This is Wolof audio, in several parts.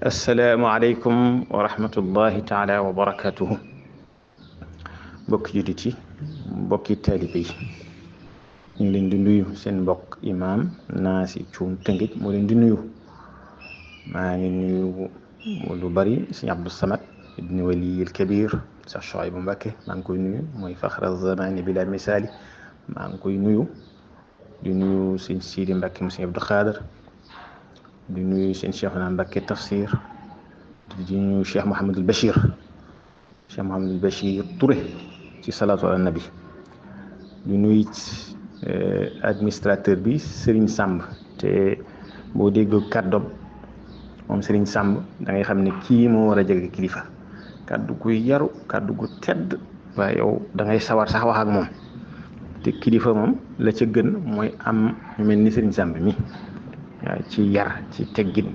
asalaamaaleykum wa rahmatullahi taala wa barakatuhu mbokki jullit yi mbokki taalibe yi ñu ngi leen di nuyu seen mbokk imaam Naasi Cuun Tëngéej moo leen di nuyu maa ngi nuyu lu bari sëñ Abdou Samad ibni waliyil kabir Cheikh Chouaïbou Mbacké maa ngi koy nuyu mooy faxra zamani bila misaali maa ngi koy nuyu di nuyu sëñ Sidi Mbacké mu sëñ Abdou Xaadar di nuyu seen Cheikhna Mbacké tafsir di nuyu Cheikh Mouhamadul Bachir Touré ci salaatu ala nabi di nuyu administrateur bi Serigne Samb te boo dégg kàddoom moom Serigne Samb da ngay xam ne kii moo war a jege kilifa kàddu gu yaru kàddu gu tedd waaye yow da ngay sawar sax wax ak moom te kilifa moom la ca gën mooy am ñu mel ni Serigne Samb mi waaw ci yar ci teggin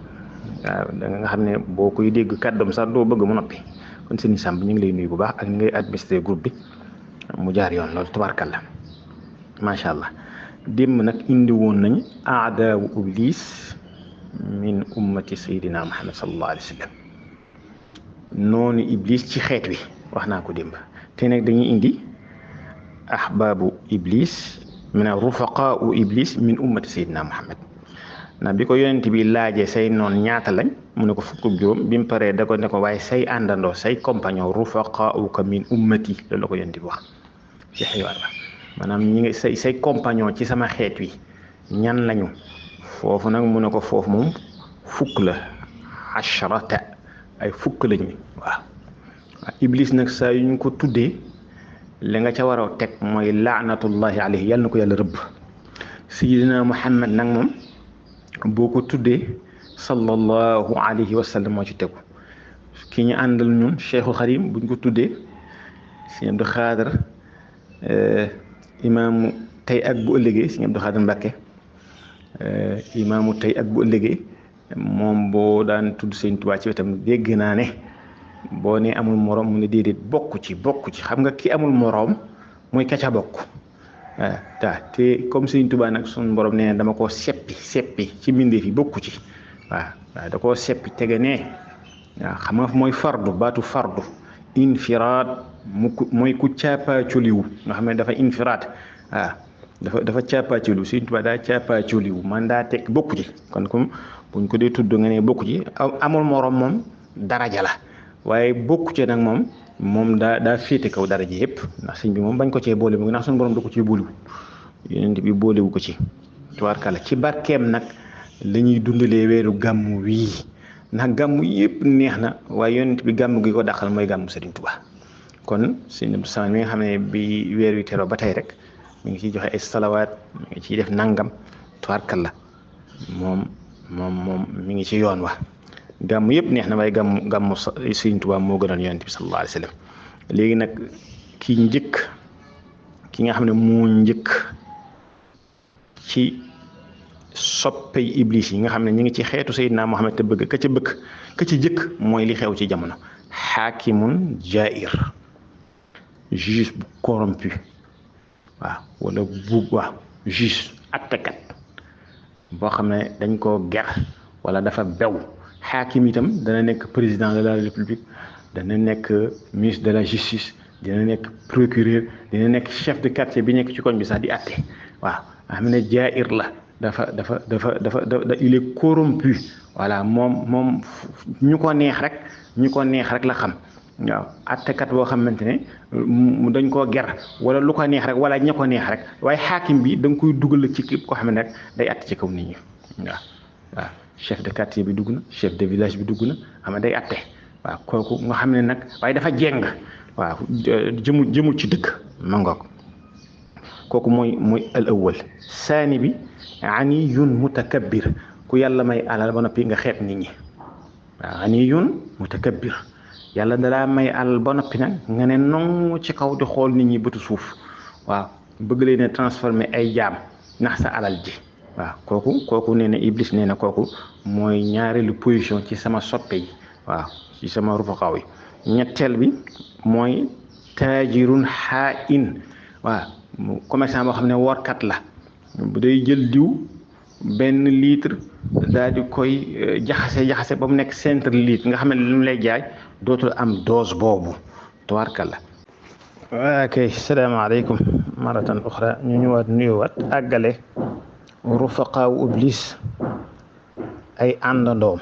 waaw da nga xam ne boo koy dégg kàddoom sax doo bëgg mu noppi kon Serigne Samb ñu ngi lay nuyu bu baax ak ni ngay administré groupe bi mu jaar yoon loolu tubaarkàlla macha allah démb nag indi woon nañ aadaawu iblis min ummati sayyidina Muhammad sallallahu alayhi wa sallam noonu iblis ci xeet wi wax naa ko démb te nag dañuy indi ahbaabu iblis min rufaqaau iblis min ummati sayyidina Muhammad na bi ko yonent bi laajee say noon ñaata lañ mu ne ko fukk ak juróom bi mu paree da ko ne ko waaye say àndandoo say compagnon rufaqaauka min ummati loolu la ko yonent bi wax ci xiwaar ba maanaam ñi ngi say compagnon ci sama xeet wi ñan lañu foofu nag mu ne ko foofu moom fukk la asharata ay fukk lañu waaw iblis nag saa yu ñu ko tuddee li nga ca war a teg mooy laanatullahi alayhi yàlla na ko yàlla rëbb sayyidina Muhammad nag moom boo ko tuddee sallallahu alayhi wa sallam moo ci tegu ki ñu àndal ñun Cheikhul Xadim buñ ko tuddee sëñ Abdou Xaadar imaamu tey ak bu ëllëgee sëñ Abdou Xaadar Mbàkke imaamu tey ak bu ëllëgee moom boo daan tudd sëñ Tuubaa ci wetam dégg naa ne boo ne amul moroom mu ne déedéet bokk ci xam nga ki amul moroom mooy ka ca bokk waaw te comme Sëriñ Tuubaa nag suñu borom nee na dama koo seppi ci mbindeef yi bokku ci waaw da koo seppi tege nee waaw xam nga mooy fardu baatu fardu infiraad mooy ku caapaacoliwu nga xam ne dafa infiraad waaw dafa caapaacoliwu Sëriñ Tuubaa daa caapaacoliwu man daa teg bokku ci kon comme buñ ko dee tudd nga ne bokku ci amul moroom moom daraja la waaye bokku ci nag moom daa féete kaw dara ji yëpp ndax sëñ bi moom bañ ko cee boole mu ndax suñu borom da ko cee boolewu yonent bi boolewu ko ci tubaarkàlla ci barkeem nag la ñuy dundalee weeru gàmmu wii ndax gàmmu yëpp neex na waaye yonent bi gàmmu gi ko dàqal mooy gàmmu Sëriñ Tuubaa kon sëñ Abdou Samad mi nga xam ne bi weer wi teroo ba tey rek mi ngi ciy joxe ay salawaat mi ngi ciy def nangam tubaarkàlla moom mi ngi ci yoon wa gàmm yëpp neex na waaye gàmmu Sëriñ Tuubaa moo gënoon yonent bi sallallahu alayhi wa sallam léegi nag ki nga xam ne moo njëkk ci soppey iblis yi nga xam ne ñu ngi ci xeetu Seydina Muhammad te bëgg ka ci jëkk mooy li xew ci jamono xaakimun jair juge bu corrompu waaw wala juge attekat boo xam ne dañ koo ger wala dafa bew xaakim itam dana nekk président de la république dana nekk ministre de la justice dina nekk procureur dina nekk chef de quartier bi nekk ci koñ bi sax di àtte waaw xam ne jair la dafa il est corrompu voilà moom ñu ko neex rek la xam waaw àttekat boo xamante ne dañ koo ger wala lu ko neex rek wala ña ko neex rek waaye xaakim bi da nga koy dugal ci képp koo xam ne rek day àtte ci kaw nit ñi waaw chef de quartier bi dugg na chef de village bi dugg na xam ne day atte waaw kooku nga xam ne nag waaye dafa jeng waaw jëmul ci dëkk ma ngoog kooku mooy al awwal saani bi aniyun mutakabbir ku yàlla may alal ba noppi nga xeeb nit ñi waaw aniyun mutakabbir yàlla dalaa may alal ba noppi nag nga ne nongu ci kaw di xool nit ñi bëtu suuf waaw bëgg leen a transformer ay jaam ndax sa alal ji waaw kooku nee na iblis nee na kooku mooy ñaareelu position ci sama soppe yi waaw ci sama rufaqaaw yi ñetteel bi mooy taajirun xaa'in waaw commerçant boo xam ne workat la bu day jël diw benn litre daal di koy jaxase ba mu nekk centrelite nga xam ne li mu lay jaay dootul am dose boobu tabarkalla. ok salaamaaleykum maratan uxra ñu ñëwaat nuyuwaat àggale rufaqaawu iblis ay àndandoom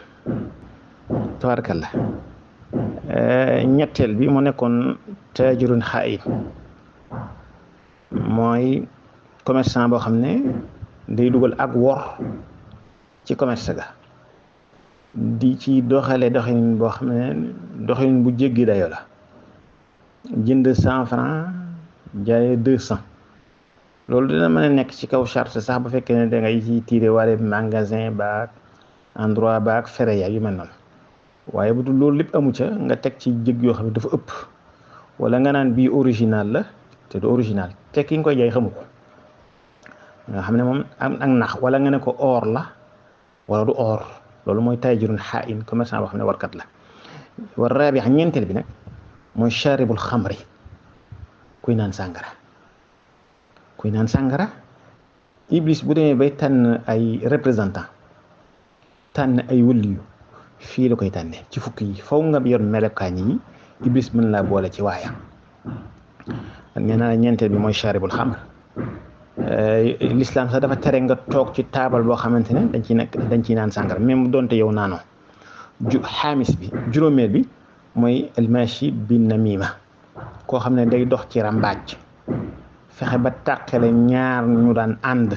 tabarkalla. ñetteel bi mu nekkoon taajirun xaayib mooy commerçant boo xam ne day dugal ak wor ci commerce ga di ci doxale doxin boo xam ne doxin bu jéggi dayo la jënd 100 francs jaayee 200 loolu dina mën a nekk ci kaw charte sax bu fekkee ne da ngay ci tiire wale magasin baak endroit baak fere ya yu mel noonu waaye bu dul loolu lépp amu ca nga teg ci jëg yoo xam ne dafa ëpp wala nga naan bii original la te du original te ki nga koy jaay xamu ko nga xam ne moom am ak nax wala nga ne ko or la wala du or loolu mooy taajirun xaa'in commerçant boo xam ne warkat la war raabi ñeenteel bi nag mooy charibul xamri kuy naan sàngara iblis bu demee bay tànn ay représentant tànn ay wëliyu fii la koy tànnee ci fukk yi faw nga yor melokaan yi iblis mën laa boole ci waaya nee naa ñeenteel bi mooy charibul xamr. L'islam sax dafa tere nga toog ci taabal boo xamante ne dañ ciy naan sàngara même donte yow naanoo xaamis bi juróomeel bi mooy almashi bi namima koo xam ne day dox ci rambaaj fexe ba tàqale ñaar ñu daan ànd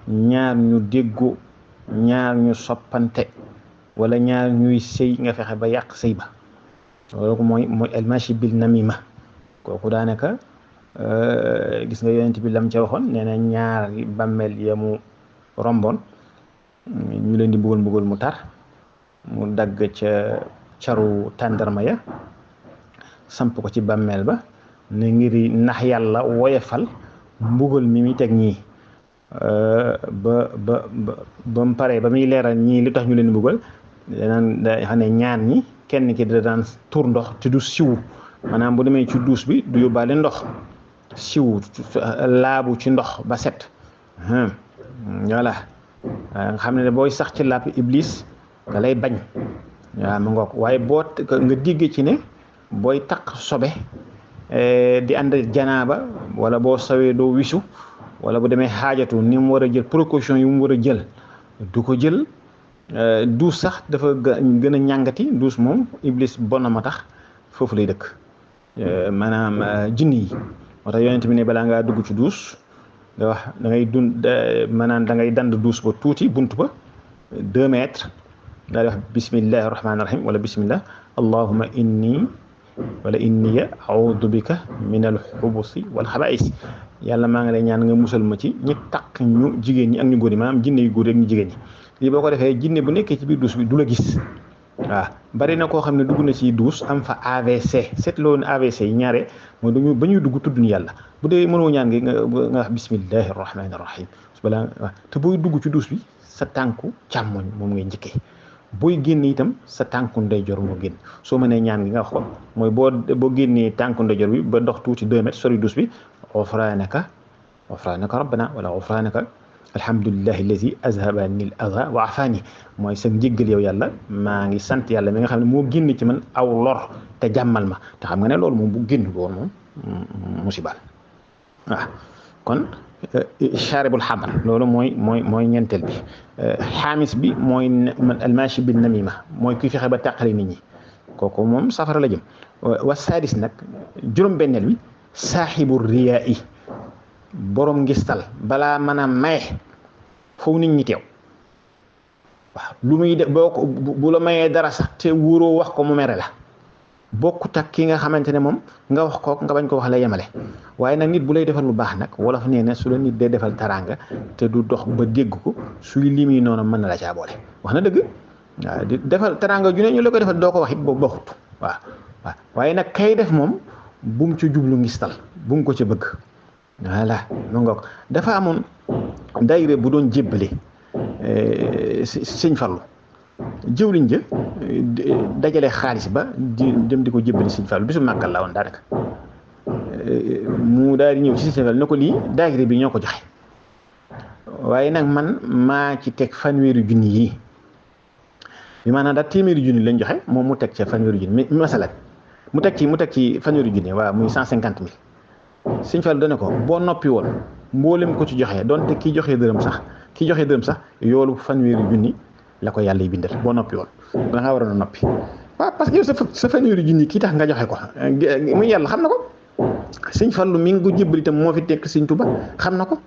ñaar ñu déggu ñaar ñu soppante wala ñaar ñuy sëy nga fexe ba yàq sëy ba loolu mooy almashi bil namima kooku daanaka gis nga yonent bi lam ca waxoon nee na ñaari bàmmeel ya mu romboon ñu leen di mbugal mu tar mu dagg ca caru tàndarma ya samp ko ci bàmmeel ba ne ngir nax yàlla woyefal mbugal mi muy teg ñii ba mu paree ba muy leeral ñii li tax ñu leen mbugal danaan da xam ne ñaar ñi kenn ki da daan tur ndox te du siwu maanaam bu demee ci duus bi du yóbbaale ndox siwu laabu ci ndox ba set voilà nga xam ne booy sax ci làpp iblis da lay bañ waaw ma ngoog waaye boo nga digg ci ne booy taq sobe di ànd janaaba wala boo sawee doo wisu wala bu demee xaajatu ni mu war a jël précaution yi mu war a jël du ko jël duus sax dafa gën a ñàngati duus moom iblis bon na ma tax foofu lay dëkk maanaam jinni yi moo tax yonent bi ne balaa ngaa dugg ci duus nga wax da ngay maanaam da ngay dand duus ba tuuti bunt ba 2 mètres daal di wax bismillahi rahmaani rahim wala bismillah allahumma inni wala inniya a'udhu bika min al xubusi wal xabaa'is yàlla maa ngi lay ñaan nga musal ma ci ñi taq ñu jigéen ñi ak ñu góor ñi maanaam jinne yu góor ak ñu jigéen ñi lii boo ko defee jinne bu nekkee ci biir duus bi du la gis waaw bari na koo xam ne dugg na ci duus am fa AVC seetloo ne AVC yi ñaare mooy dañu ba ñuy dugg tudduñu yàlla bu dee mënoo ñaan nga wax bismillahi rahmaani rahim balaa waaw te booy dugg ci duus bi sa tànku càmmoñ moom ngay njëkkee booy génn itam sa tànku ndeyjoor moo génn soo mënee ñaan gi nga wax ko mooy boo génnee tànku ndeyjoor bi ba dox tuuti 2 mètres sori duus bi ghufranaka rabbana wala ghufranaka alhamdulillahi allazi azhaba anil adha wa afani mooy sa njéggal yow yàlla maa ngi sant yàlla mi nga xam ne moo génn ci man aw lor te jàmmal ma te xam nga ne loolu moom bu génn woon moom musibal waaw kon charibul xamar loolu mooy ñeenteel bi xaamis bi mooy almashi bin namima mooy kuy fexe ba tàqale nit ñi kooku moom safara la jëm wa sadis nag juróom-benneel bi saaxibu riyaa yi borom ngistal balaa mën a maye foofu nit ñi teew waaw lu muy def boo ko bu la mayee dara sax te wóoroo wax ko mu mere la bokkut ak ki nga xamante ne moom nga wax ko nga bañ ko wax la yemale waaye nag nit bu lay defal lu baax nag wolof nee na su la nit dee defal taraanga te du dox ba dégg ko suy limi noonu mën na la caa boole wax na dëgg waaw di defal taraanga ju ne ñu la koy defal doo ko wax it boobu bokkut waaw waaye nag kay def moom bu mu ci jublu ngistal bu mu ko ca bëgg voilà ma ngoog dafa amoon daayira bu doon jébbale sëñ Fallu jëwliñ ja dajale xaalis ba dem di ko jébbali sëñ Fallu bisu màggal la woon daanaka mu daal di ñëw ci sëñ Fallu ne ko lii daayira bi ñoo ko joxe waaye nag man maa ci teg fanweeri junni yi bi maanaam daal téeméeri junni lañ joxe moom mu teg ca fanweeri junni masalan mu teg ci fanweeri junni waaw muy 150 000 Sëñ Fallu dana ko boo noppi woon mboolem ko ci joxe donte kii joxe dërëm sax yoolu fanweeri junni la ko yàlla yi bindal boo noppi woon da ngaa waroon a noppi waaw parce que yow sa fanweeri junni kii tax nga joxe ko muy yàlla xam na ko Sëñ Fallu mi ngi ko jébbal itam moo fi tekk Sëñ Tuba xam na ko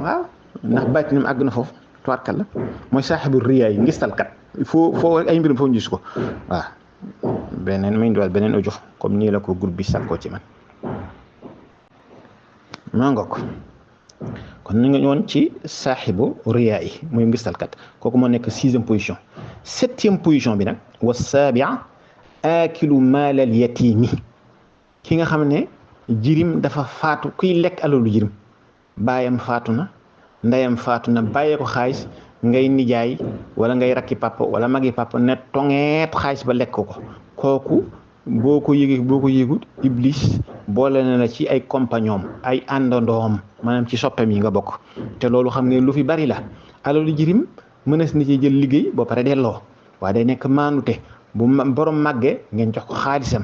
waaw ndax bàyyi nam àgg na foofu tuwaarkat la mooy saaxibu riyaa yi ngistalkat foo ay mbirum foo ñu gis ko waaw beneen muy ndiwal beneen audio comme nii la ko groupe bi sàkkoo ci man maa nga ko kon ñu ngi ñëwoon ci saaxibu riyaa yi muy ngistalkat kooku moo nekk 6e position 7e position bi nag wa saabia aakilu maalal yatiimi ki nga xam ne jirim dafa faatu kuy lekk alalu jirim baayam faatu na ndeyam faatu na bàyyee ko xaalis ngay nijaay wala ngay rakki papa wala magi papa ne tongeet xaalis ba lekk ko kooku boo ko yëgut iblis boole na la ci ay compagnon ay àndandoom maanaam ci soppam yi nga bokk te loolu xam ngeen lu fi bari la alalu jirim mënees na ci jël liggéey ba pare delloo waaye day nekk maanute bu borom màggee ngeen jox ko xaalisam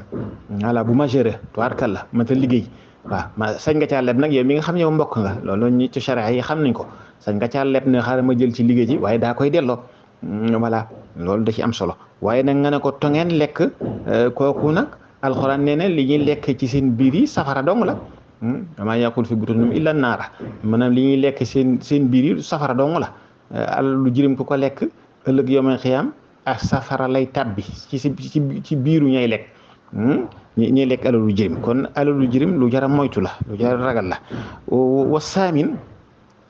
voilà bu majeur tubaarkalla mën ta liggéey waaw ma sañ nga caa leb nag yow mi nga xam ne yow mbokk nga loolu ñi ci charia yi xam nañ ko sañ nga caa leb ne xaaral ma jël ci liggéey ji waaye daa koy delloo voilà loolu da ci am solo waaye nag nga ne ko tongeen lekk kooku nag alxuraan nee na li ñuy lekk ci seen biir yi safara dong la damaa yàqul fi butunum illa naara maanaam li ñuy lekk seen biir yi safara dong la alalu jirim ku ko lekk ëllëg yawmal xiyaam ak safara lay tàbbi ci biiru ñay lekk ñuy lekk alalu jirim kon alalu jirim lu jara moytu la lu jara ragal la wa saamin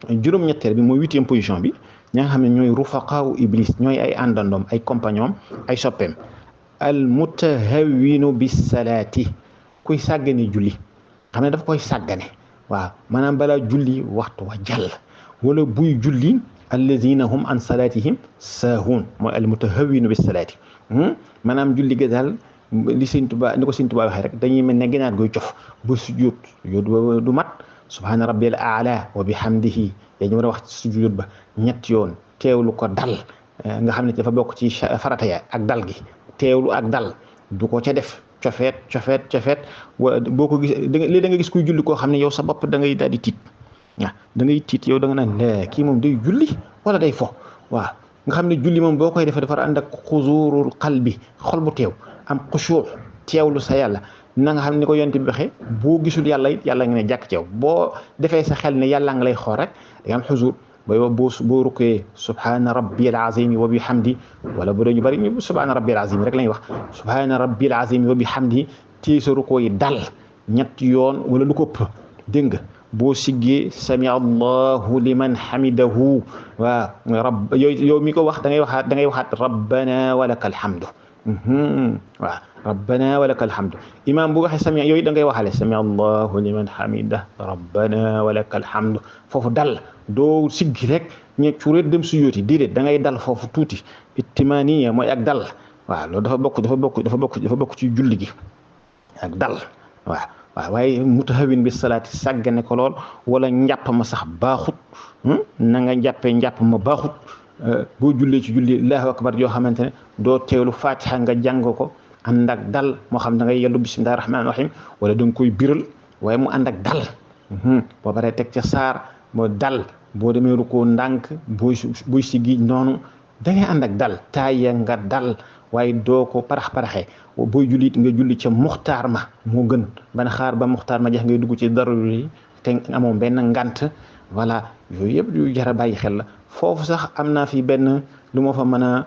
juróom-ñetteel bi mooy 8e position bi ña nga xam ne ñooy rufaqaawu iblis ñooy ay àndandoom ay compagnon ay soppeem al mutahawwinu bis salaati kuy sàggane julli xam ne dafa koy sàggane waaw maanaam balaa julli waxtu wa jàll wala buy julli allazina hum an salaatihim saahuun mooy al mutahawwinu bis salaati maanaam julli ga daal li Sëñ Tuubaa ni ko Sëñ Tuubaa waxee rek dañuy mel ne ginaar guy cof ba sujjóot du mat subhaana rabbiyal aala wa bihamdihi yaa ñu war a wax ci sujjóot ba ñett yoon teewlu ko dal nga xam ne dafa bokk ci farata ya ak dal gi teewlu ak dal du ko ca def cofeet boo ko gis léegi da nga gis kuy julli koo xam ne yow sa bopp da ngay daal di tiit waaw da ngay tiit yow da nga naan kii moom day julli wala day fo waaw nga xam ne julli moom boo koy defee dafa ànd ak xuzuurul qalbi xol bu teew am xushuur teewlu sa yàlla na nga xam ni ko yonent bi waxee boo gisul yàlla it yàlla nga ne jàkk ci yow boo defee sa xel ne yàlla nga lay xool rek da nga am xuzuur boo rukkee subhaana rabbiyal azim wa bihamdi wala bu dañu bari ñu subhaana rabbiyal azim rek lañuy wax subhaana rabbiyal azim wa bihamdi téye sa rukkoo yi dal ñetti yoon wala lu ko ëpp dégg nga boo siggee sami allahu liman hamidahu waaw yow mi ko wax da ngay waxaat rabbana walakal hamdu waaw rabbana walakal hamdu imam bu waxee sami yooyu da ngay waxale sami allahu liman hamida rabbana walakal hamdu foofu dal doo siggi rek ñe curéet dem su yooti déedéet da ngay dal foofu tuuti ittimaaniya mooy ak dal waaw loolu dafa bokk ci julli gi ak dal waaw waaye mutahawin bi salaati sàggane ko lool wala njàpp ma sax baaxut na nga njàpp ma baaxut boo jullee ci julli allahu akbar yoo xamante ne doo teewlu fatiha nga jàng ko ànd ak dal moo xam da ngay yellu bismillahi rahmaani rahim wala da nga koy biral waaye mu ànd ak dal boo paree teg ca saar moo dal boo demee rukkoo ndànk buy siggi noonu da ngay ànd ak dal taaya nga dal waaye doo ko paraxee booy jullit nga julli ca muxtaar ma moo gën bana xaar ba muxtaar ma jeex ngay dugg ci daruri te amoo benn ngant voilà yooyu yëpp yu jar a bàyyi xel la foofu sax am naa fi benn lu ma fa mën a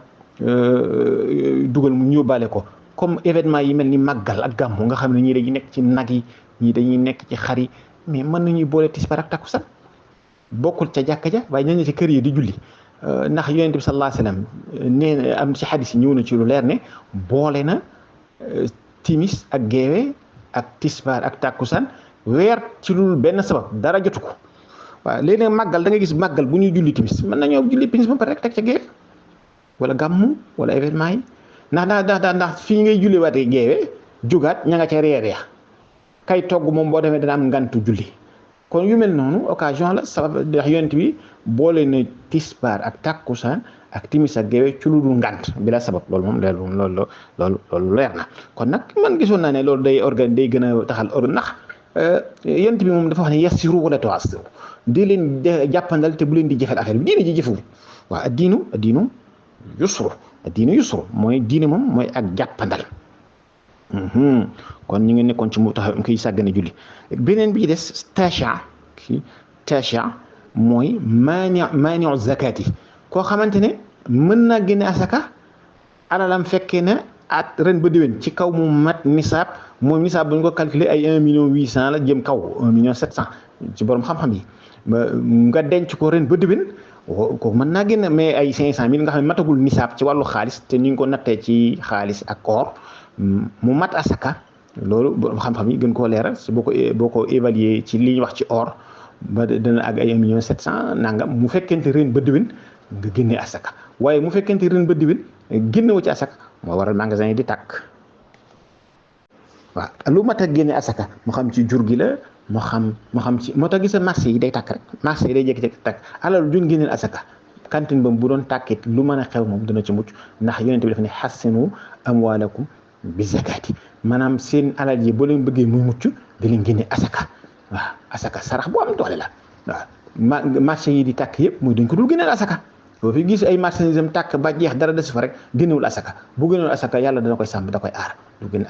dugal mu ñóbbaale ko comme événement yi mel ni màggal ak gàmmu nga xam ne ñii dañuy nekk ci nag yi ñii dañuy nekk ci xar yi mais mën nañuy boole tisbaar ak takkusaan bokkul ca jàkka ja waaye ñooñu ci kër yi di julli ndax yonent bi sallallahu alayhi wasallam nee na am ci xadis yi ñëw na ci lu leer ne boole na timis ak geewe ak tisbaar ak takkusaan weer ci lu benn sabab dara jotu ko waaw léegi nag màggal da nga gis màggal bu ñuy julli timis mën nañoo julli timis ba pare rek teg ca geewe wala gàmmu wala événement yi ndax fii ngay julli waatee geewe jógaat ña nga ca reer ya kay togg moom boo demee dana am ngantu julli kon yu mel noonu occasion la sabab ndax yonent bi boole na tisbaar ak takkusaan ak timis ak géewe ci lu dul ngànt bi la sabab loolu moom loolu leer na kon nag man gisoon naa ne loolu day gën a taxal ndax yonent bi moom dafa wax ne yassiru wala tu'assiru di leen jàppandal te bu leen di jëfal affaire bi diine ji jëfewul waaw addiinu yusru mooy diine moom mooy ak jàppandal kon ñu ngi nekkoon ci mu tax koy sàggane julli beneen bi ci des tasha mooy maaniu zakati koo xamante ne mën naa génne asaka alalam fekkee ne at ren ba déwén ci kaw mu mat nisaab mooy nisaab bu ñu ko calculer ay 1,8 million la jëm kaw 1,7 million ci borom xam-xam yi nga denc ko ren ba déwén ko mën naa génne mais ay 500,000 nga xam ne matagul nisaab ci wàllu xaalis te ni nga ko nattee ci xaalis ak or mu mat asaka loolu borom xam-xam yi gën koo leeral si boo ko évaluer ci li ñuy wax ci or ba dana àgg ay 1,7 million nangam mu fekkente ren ba déwén nga génne asaka waaye mu fekkente ren ba déwén génnewu ci asaka moo waral magasin yi di tàkk waaw lu mat a génne asaka mu xam ci jur gi la moo xam ci moo tax gis marché yi day tàkk rek marché yi day jékki-jékki tàkk alal juñ génneel asaka cantine ba bu doon tàkkit lu mën a xew moom dana ci mucc ndax yonent bi dafa ne hassinu amwaalakum bi zakati maanaam seen alal yi boo leen bëggee muy mucc di leen génne asaka waaw asaka sarax bu am doole la waaw marché yi di tàkk yëpp muy dañ ko dul génneel asaka boo fi gis ay marchandise am tàkk ba jeex dara desu fa rek génnewul asaka bu génnewul asaka yàlla dana koy sàmm da koy aar du génn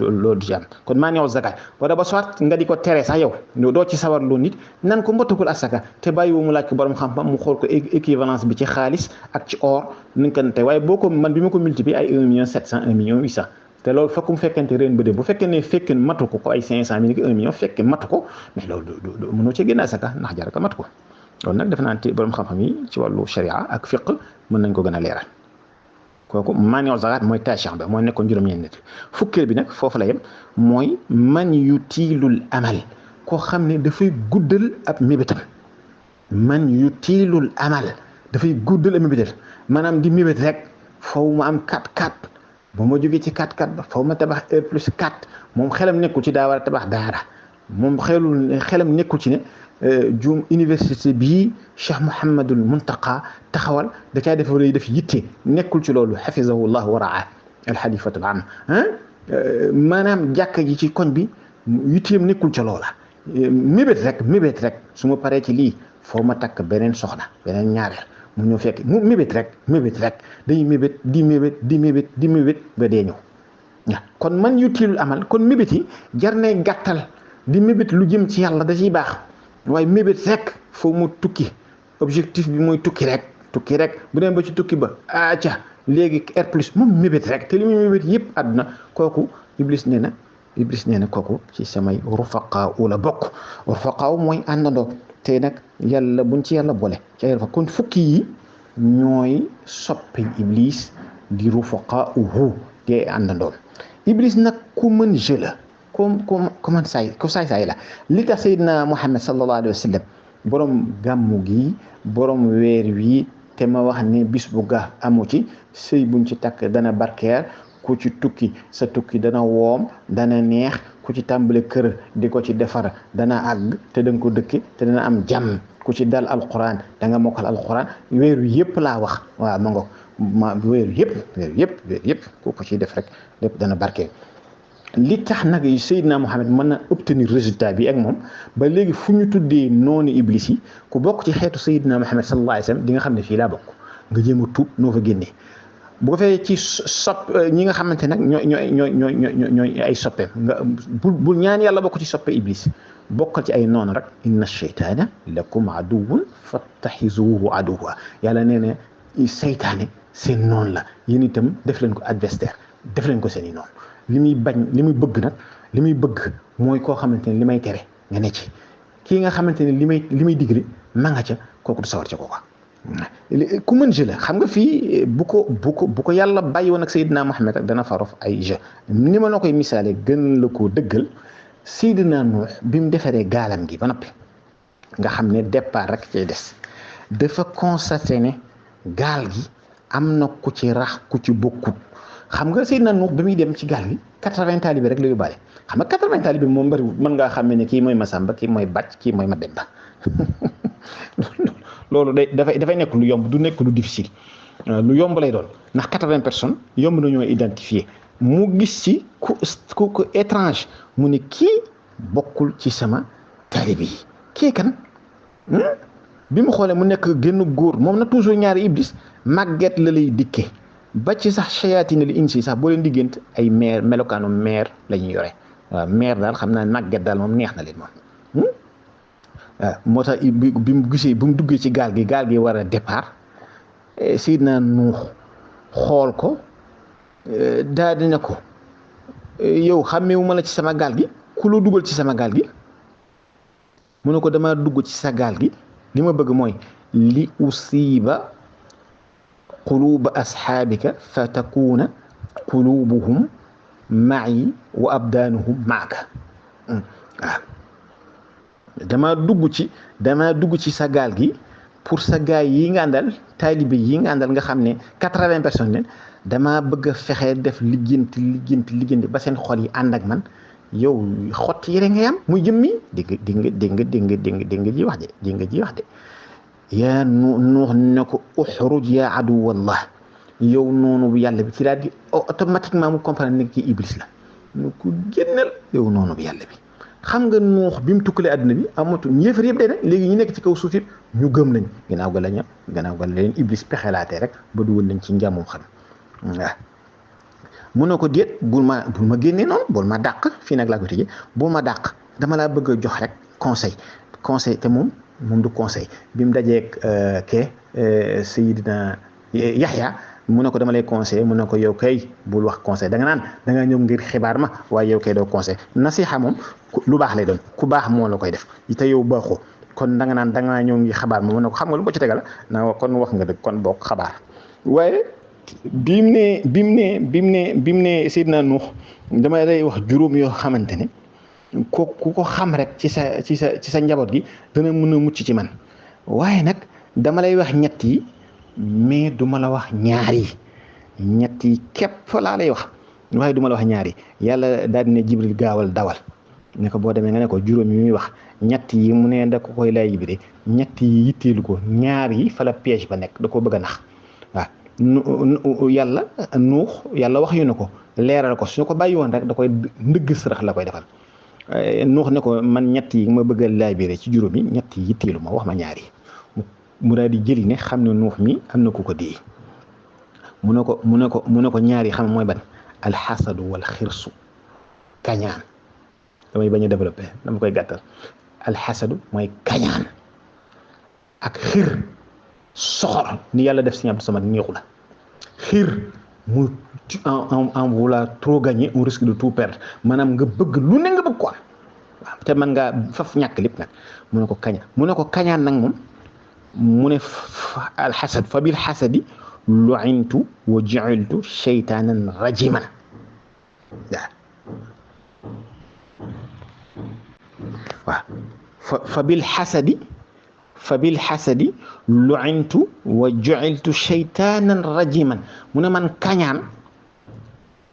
loolu du ci am kon maa neew zakat wala ba soit nga di ko tere sax yow doo ci sawar loo nit nan ko mbatagul asaka te bàyyi wu mu laaj ko borom xam-xam mu xool ko équivalence bi ci xaalis ak ci or ni nga ko tey waaye boo ko man bi ma ko multiplier ay 1,7 million 1,8 million te loolu fekk mu fekkente ren ba dee bu fekkee ne fekkee matu ko ay 500,000 1 million fekkee matu ko mais loolu mënoo ci génn asaka ndax jaraka matu ko loolu nag defe naa ne borom xam-xam yi ci wàllu sharia ak fiq mën nañ ko gën a leeral kooku maaniu zakat mooy tasha ba mooy nekkoon juróom-ñeent nit fukkeel bi nag foofu la yem mooy man yutiilul amal koo xam ne dafay guddal ab mébétam man yutiilul amal dafay guddal ab mébétam maanaam di mébét rek faw ma am 4-4 ba ma jógee ci 4-4 ba faw ma tabax R+4 moom xelam nekkul ci daa war a tabax daara moom xelam nekkul ci ne université bii Cheikh Mouhamadul Muntaqa taxawal da caa def yitte nekkul ci loolu xafizahu llah wa raa alxalifatul am maanaam jàkka ji ci koñ bi yitteem nekkul ca loola mébét rek su ma paree ci lii foo ma takk beneen soxna beneen ñaareel mu ñëw fekk mu mébét rek dañuy mébét ba dee ñëw kon man yutiilul amal kon mébét yi jar nay gàttal di mébét lu jëm ci yàlla da ciy baax waaye mébét rek foo mu tukki objectif bi mooy tukki rek bu dem ba ci tukki ba ca léegi R plus moom mébét rek te li muy mébét yëpp àdduna kooku iblis nee na kooku ci samay rufaqaa la bokk rufaqaa mooy àndandoo te nag yàlla buñ ci yàlla boole ci ay kon fukki yi ñooy soppe iblis di rufaqaa te àndandoo iblis nag ku mën jeu la comme saay la li tax Seydina Muhammad sallallahu alayhi wa sallam borom gàmmu gi borom weer wi te ma wax ne bis bu ga amu ci sëy buñ ci takk dana barkeer ku ci tukki sa tukki dana woom dana neex ku ci tàmbale kër di ko ci defar dana àgg te danga ko dëkki te dana am jàmm ku ci dal alquran da nga mokkal alquran weer wi yëpp laa wax waaw ma ngoog weer yëpp ku ko ci def rek lépp dana barkeer li tax nag Seydina Muhammad mën na obtenir résultat bi ak moom ba léegi fu ñu tuddee noonu iblis yi ku bokk ci xeetu Seydina Muhammad sallallahu alayhi wa sallam di nga xam ne fii laa bokk nga jéem a tuub noo fa génnee bu ko fee ci ñi nga xamante nag ñooy ay soppeem nga bul ñaan yàlla bokk ci soppe iblis bokkal ci ay noonu rek inna sheytaana lakum aduwwun fattaxizuhu aduwwa yàlla nee na seytaane seen noonu la yéen itam def leen ko adversaire def leen ko seen i noonu li muy bëgg mooy koo xamante ne li may tere nga ne ci kii nga xamante ne li may digle ma nga ca kooku du sawar ca kooka ku mën jeu la xam nga fii bu ko yàlla bàyyi woon ak Seydina Muhammad rek dana farof ay jeu ni ma la koy misaale gën la koo dëggal Seydina Nuux bi mu defaree gaalam gi ba noppi nga xam ne départ rek cay des dafa constaté ne gaal gi am na ku ci rax ku ci bokkut xam nga Seydina Nuux bi muy dem ci gaal gi 80 taalibe rek la yóbbaale xam nga 80 taalibe moom bariwul mën ngaa xàmmee ne kii mooy Masamba kii mooy Bàcc kii mooy Mademba loolu dafay nekk lu yomb du nekk lu difficile lu yomb lay doon ndax 80 personnes yomb nañoo identifier mu gis ci ku étrange mu ne kii bokkul ci sama taalibe yi kii kan bi mu xoolee mu nekk génn góor moom na toujours ñaari iblis màgget la lay dikkee ba ci sax shayatina li insi sax boo leen diggante ay meer melokaanu meer la ñuy yore waaw meer daal xam naa màgget daal moom neex na leen moom waaw moo tax bi mu gisee bu mu duggee ci gaal gi war a départ Seydina Nuux xool ko daal di ne ko yow xàmmeewu ma la ci sama gaal gi ku la dugal ci sama gaal gi mu ne ko dama dugg ci sa gaal gi li ma bëgg mooy li usiba quluba asxaabika fa takuna qulubuhum ma'i wa abdaanuhum maaka waaw dama dugg ci sa gaal gi pour sa gaay yi nga àndal taalibe yi nga àndal nga xam ne 80 personnes leen dama bëgg a fexe def lijjanti ba seen xol yi ànd ak man yow xott yére ngay am muy jëmmi dégg nga ji wax de yaa Nuux ne ko uxruj yaa aduwallah yow noonu bu yàlla bi ci daal di automatiquement mu comprendre ne kii iblis la nu ko génnal yow noonu bu yàlla bi xam nga Nuux bi mu tukkalee àdduna bi amatu ñeefar yëpp dee na léegi ñu nekk ci kaw suuf yëpp ñu gëm lañ gannaaw ga la leen iblis pexelaatee rek ba dugal lañ ci njàmmum xam waaw mun na ko déet bul ma génnee noonu bul ma dàq fii nag laa ko tëjee bul ma dàq dama laa bëgg a jox rek conseil te moom du conseil bi mu dajeeg Seydina Yaxya mu ne ko dama lay conseil mu ne ko yow kay bul wax conseil da nga ñëw ngir xibaar ma waaye yow kay doo conseil nasiha moom lu baax lay doon ku baax moo la koy def te yow baaxoo kon da nga ñëw ngir xabaar ma mu ne ko xam nga lu ko ci tegal na kon wax nga dëgg kon bokk xabaar waaye bi mu ne Seydina Nuux dama lay wax juróom yoo xamante ne ku ko xam rek ci sa njaboot gi dana mën a mucc ci man waaye nag dama lay wax ñett yi mais duma la wax ñaar yi ñett yi képp laa lay wax waaye duma la wax ñaar yi yàlla daal di ne Jibril gaawal dawal ne ko boo demee nga ne ko juróom yi muy wax ñett yi mu ne da ko koy lay Jibril ñett yi yitteelu ko ñaar yi fa la piège ba nekk da ko bëgg a nax waaw yàlla wax yu ne ko leeral ko su ko bàyyi woon rek da koy ndëgg sërëx la koy defal Nuux ne ko man ñett yi ma bëgg a laabiré ci juróom yi ñett yi yitteelu ma wax ma ñaar yi mu daal di jëli ne xam ne Nuux mi am na ku ko dee mu ne ko ñaar yi xam mooy ban alxasadu wal xirsu kañaan damay bañ a développé dama koy gàttal alxasadu mooy kañaan ak xir soxor ni yàlla def si Abdou Samad neexu la xir mu en vouloir trop gagner on risque de tout perdre maanaam nga bëgg lu ne nga bëgg ko am waaw te man ngaa faf ñàkk lépp nag mu ne ko kañaan nag moom mu ne alxasad fa bil xasadi lu'intu wa ju'iltu shaytaanan rajiman waaw fa bil xasadi lu'intu wa ju'iltu shaytaanan rajiman mu ne man kañaan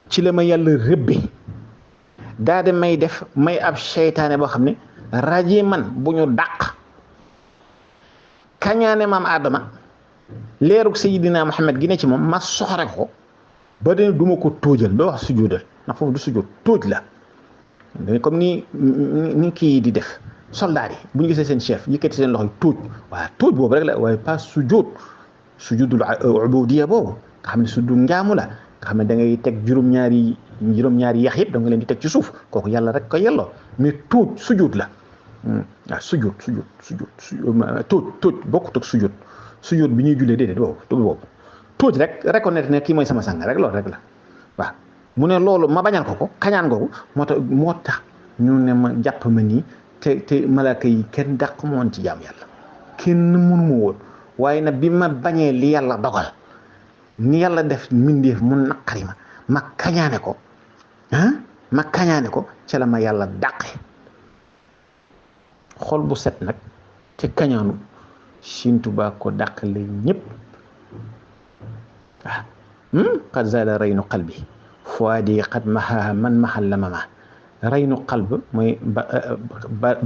ci la ma yàlla rëbbe daa de may def may ab seytaane boo xam ne rajiman bu ñu dàq kañaane maam Adama leerug Seydina Muhammad gi ne ci moom ma soxore ko ba de duma ko tóojal doo wax sujjóotal ndax foofu du sujjóot tóoj la comme ni kii di def soldat yi bu ñu gisee seen chef yëkkati seen loxo yi tóoj waaw tóoj boobu rek la waaye pas sujudul ubudiyya boobu nga xam ne sujud njaamu la nga xam ne da ngay teg juróom-ñaari yax yëpp da nga leen di teg ci suuf kooku yàlla rek ko yelloo mais tóoj sujud la waaw sujud tóoj bokkut ak sujud bi ñuy jullee déedéet boobu tóoj rek reconnaître ne kii mooy sama sang rek loolu rek la waaw mu ne loolu ma bañal ko kañaan googu moo tax ñu ne ma jàpp ma nii te malaaka yi kenn dàq moon ci jaam yàlla kenn mënu ma woon waaye nag bi ma bañee li yàlla dogal ni yàlla def mbindeef mu naqari ma kañaane ko ca la ma yàlla dàqe xol bu set nag te kañaanu Sëñ Tuubaa ko dàqale ñëpp waaw qad zaala raynu qalbi fuadi qad maha man mahal lamama raynu qalb mooy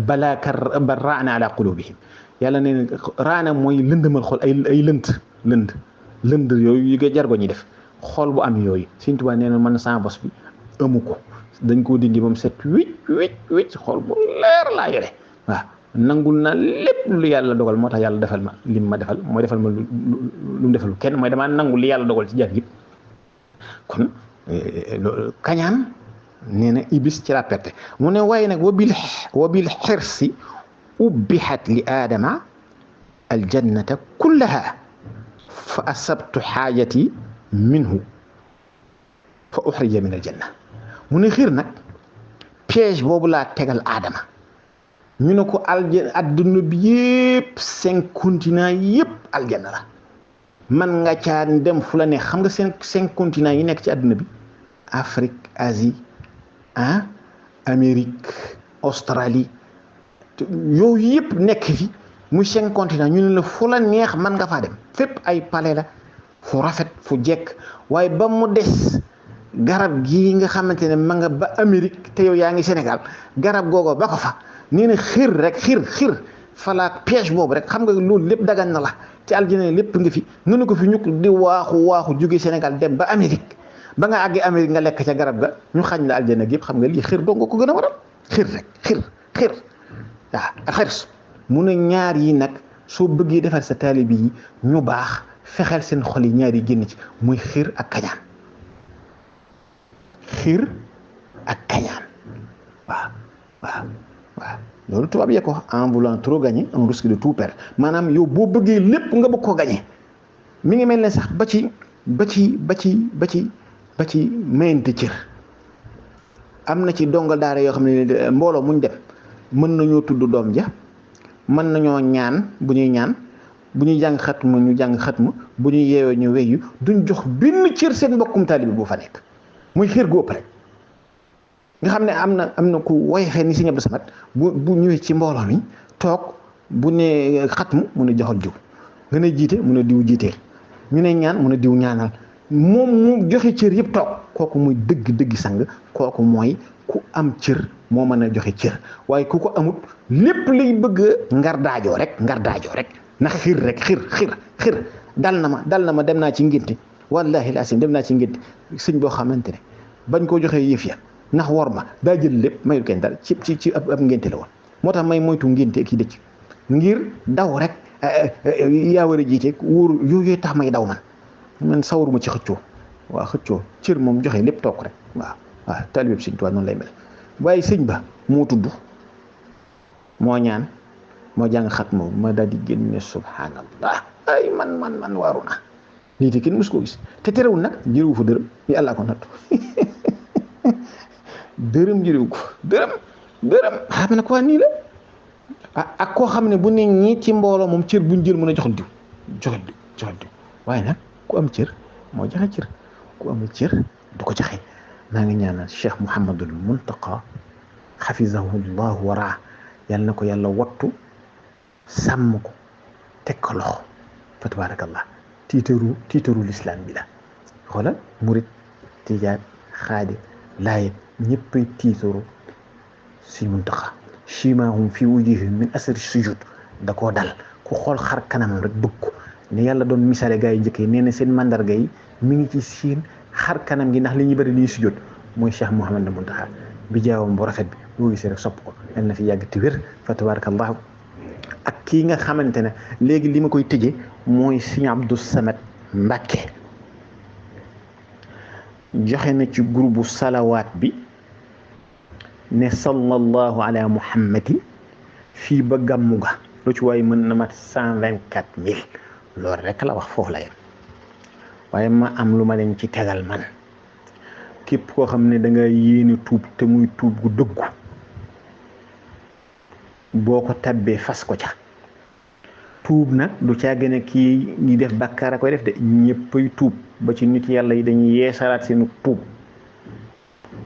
balaaka ba raana ala qulubihim yàlla nee na raana mooy lëndëmal xol ay lënd yooyu yi nga jargo ñi def xol bu am yooyu Sëñ Tuubaa nee na man sama bos bi amu ko dañ koo dindi ba mu set wicc xol bu leer laa yore waaw nangul na lépp lu yàlla dogal moo tax yàlla defal ma lim ma defal mooy defal ma lu mu defal kenn mooy damaa nangul li yàlla dogal ci jàmm yëpp kon kañaan nee na iblis ci la perte mu ne waaye nag wa bil xirsi ubbihat li aadama aljannata kullaha fa asabtu xaajati minhu fa uxrija min aljanna mu ne xiir nag piège boobu laa tegal aadama ñu ne ko adduna bi yëpp 5 continents yëpp aljanna la man nga caa dem fu la ne xam nga 5 continents yi nekk ci adduna bi Afrique Asie Amérique Australie yooyu yëpp nekk fi muy 5 continents ñu ne la fu la neex man nga faa dem fépp ay palais la fu rafet fu jekk waaye ba mu des garab gii nga xamante ne ma nga ba Amérique te yow yaa ngi Sénégal garab googu ba ko fa nee na xir falaak piège boobu rek xam nga loolu lépp dagan na la ci aljana lépp nga fi nunu ko fi ñukk di waaxu jóge Sénégal dem ba Amérique ba nga àggee Amérique nga lekk ca garab ga ñu xañ la aljana gi yëpp xam nga lii xir dong nga ko gën a waral xir waaw ak xirs mu ne ñaar yi nag soo bëggee defar sa taalibi yi ñu baax fexeel seen xol yi ñaar yi génn ci muy xir ak kañaan waaw loolu tubaab yee ko en voulant trop gagner on risque de tout perdre maanaam yow boo bëggee lépp nga bëgg koo gagner mi ngi mel ne sax ba ci mayante cër am na ci dongal daara yoo xam ne mbooloo muñ dem mën nañoo tudd doom ja mën nañoo ñaan bu ñuy jàng xatma ñu jàng xatma bu ñuy yeewee ñu weyu duñ jox benn cër seen mbokkum taalibi bu fa nekk muy xër gu ëpp rek nga xam ne am na ku woyxee ni Sëñ Abdou Samad bu ñëwee ci mbooloo mi toog bu ne xatmu mu ne joxal diw nga ne jiite mu ne diw jiiteel ñu ne ñaan mu ne diw ñaanal moom mu joxe cër yëpp toog kooku muy dëgg sang kooku mooy ku am cër moo mën a joxe cër waaye ku ko amut lépp lay bëgg ngar daajoo rek ndax xir dal na ma dem naa ci ngénte wallahi laasim dem naa ci ngénte sëñ boo xamante ne bañ koo joxee yëf ya ndax war ma daa jël lépp mayul kenn dara ci ab ngénte la woon moo tax may moytu ngénte kii dëcc ngir daw rek yaa war a jiite wóoru yooyu tax may daw man sawaruma ci xëccoo cër moom joxe lépp toog rek waaw taalibe Sëñ Tuubaa noonu lay mel waaye sëñ ba moo tudd moo ñaan moo jàng xat moom ma daal di génne subhanallah ay man waaru na lii te kenn mës koo gis te terewul nag jëriwu fa dërëm yàlla ko nattu dërëm jëriwu ko dërëm xam na ko waa nii la ak koo xam ne bu ne ñii ci mbooloo moom cër buñ jël mën a joxal diw waaye nag ku am cër moo joxe cër ku amul cër du ko joxe maa ngi ñaanal Cheikh Mouhamadul Muntaqa xafizahu llahu waraa yàlla na ko yàlla wattu sàmm ko teg ko loxo fa tabarakallah tiitaru lislaam bi la xoolal murit tijaan xaadir laaye ñëppay tiitaru si Muntaqa siimaahum fi wujuhihim min asari sujud da koo dal ku xool xar kanamam rek bëgg ko ne yàlla doon misaale gaa yi njëkkee nee na seen mandarga yi mi ngi ci siin xar kanam gi ndax li ñuy bëri li ñuy sujud mooy Cheikh Mouhamadou Muntaqa bi jaawam bu rafet bi boo gisee rek sopp ko yal na fi yàgg te wér fa tabarakallahu ak kii nga xamante ne léegi li ma koy tëjee mooy Sëñ Abdou Samad Mbàkke joxe na ci groupe salawaat bi ne sallallahu ala muhammadin fii ba gàmmu ga lu ci waaye mën na mat 124 000 loolu rek la wax foofu la yem waaye ma am lu ma leen ci tegal man képp koo xam ne da nga yéene tuub te muy tuub gu dëggu boo ko tabbee fas ko ca tuub nag du caa gën a kii ñi def bàkkaar a koy def de ñëppay tuub ba ci nit yàlla yi dañuy yeesalaat seenu tuub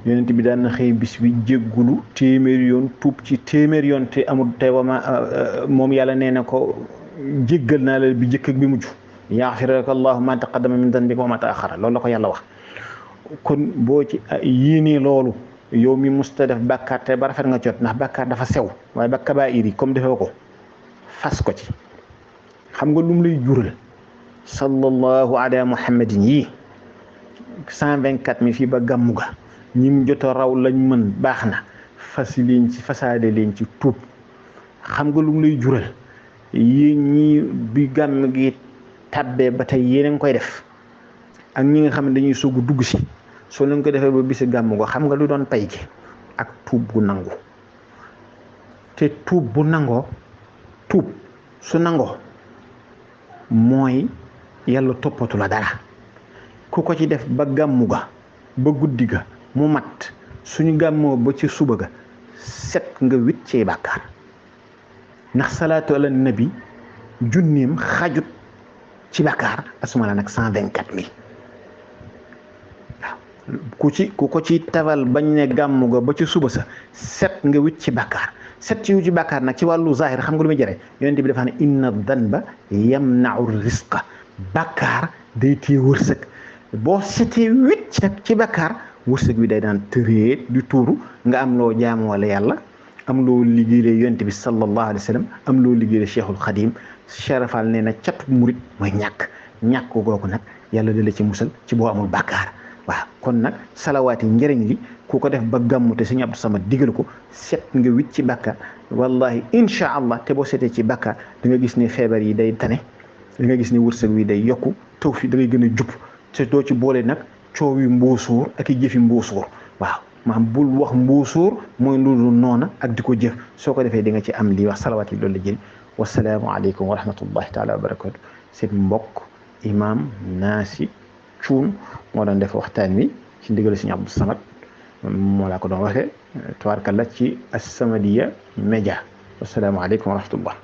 yonent bi daan na xëy bis bi jéggulu téeméeri yoon tuub ci téeméeri yoon te amul te wama moom yàlla nee na ko jéggal naa la bi jëkk ak bi mujj yaxfir laka allahu ma taqaddama min danbika wa ma taaxara loolu la ko yàlla wax. kon boo ci yéenee loolu yow mi musta def bàkkaar te ba rafet nga jot ndax bàkkaar dafa sew waaye ba kabaa'ir yi comme defee ko fas ko ci xam nga lum lay jural sallallahu ala muhammadin yi 124 fii ba gàmmu ga ñi mu jot a raw lañ mën baax na fasaade leen ci tuub xam nga lum lay jural yéen ñi bi gàmm gi tàbbee ba tey yéen a ngi koy def ak ñi nga xam ne dañuy sugg dugg si soo leen ko defee ba bisi gàmmu go xam nga lu doon pay gi ak tuub bu nangu te tuub bu nangoo tuub su nangoo mooy yàlla toppatu la dara ku ko ci def ba gàmmu ga ba guddi ga mu mat suñu gàmmoo ba ci suba ga set nga wit ci bàkkaar ndax salaatu ala nabi junneem xajut ci bàkkaar asuma la nag 124 ku ko ci tawal bañ ne gàmmu ga ba ci suba sa set nga wit ci bàkkaar set ci wu ci bàkkaar nag ci wàllu zahir xam nga lu muy jëre yonent bi dafa ne inna danba yamna'u rizqa bàkkaar day téye wërsëg boo setee wit ci bàkkaar wërsëg bi day daan tëreet di tuuru nga am loo jaamu wala yàlla am loo liggéeyee yonent bi sallallahu alayhi wa sallam am loo liggéeyee Cheikhul Khadim Cherafal nee na catu murit mooy ñàkk googu nag yàlla dala ci musal ci boo amul bàkkaar waaw kon nag salawaati njëriñ li ku ko def ba gàmmu te Sëñ Abdou Samad digal ko set nga wit ci bàkkaar wallahi incha allah te boo setee ci bàkkaar da nga gis ne feebar yi day tane da nga gis ne wërsëg wi day yokku taw fi da ngay gën a jub te doo ci boole nag coow yi mbóosóor ak i jëfi mbóosóor waaw maanaam bul wax mbóosóor mooy loolu noona ak di ko jëf soo ko defee di nga ci am lii wax salawaat yi loolu la jëriñ wasalaamu aleykum wa rahmatullahi taala wa barakatu seen mbokk imam Naasi Cuun moo doon def waxtaan wi ci ndigal Sëñ Abdou Samad moo laa ko doon waxee tabaarkalla ci As-Samadiyya Média wasalaamu aleykum wa rahmatullah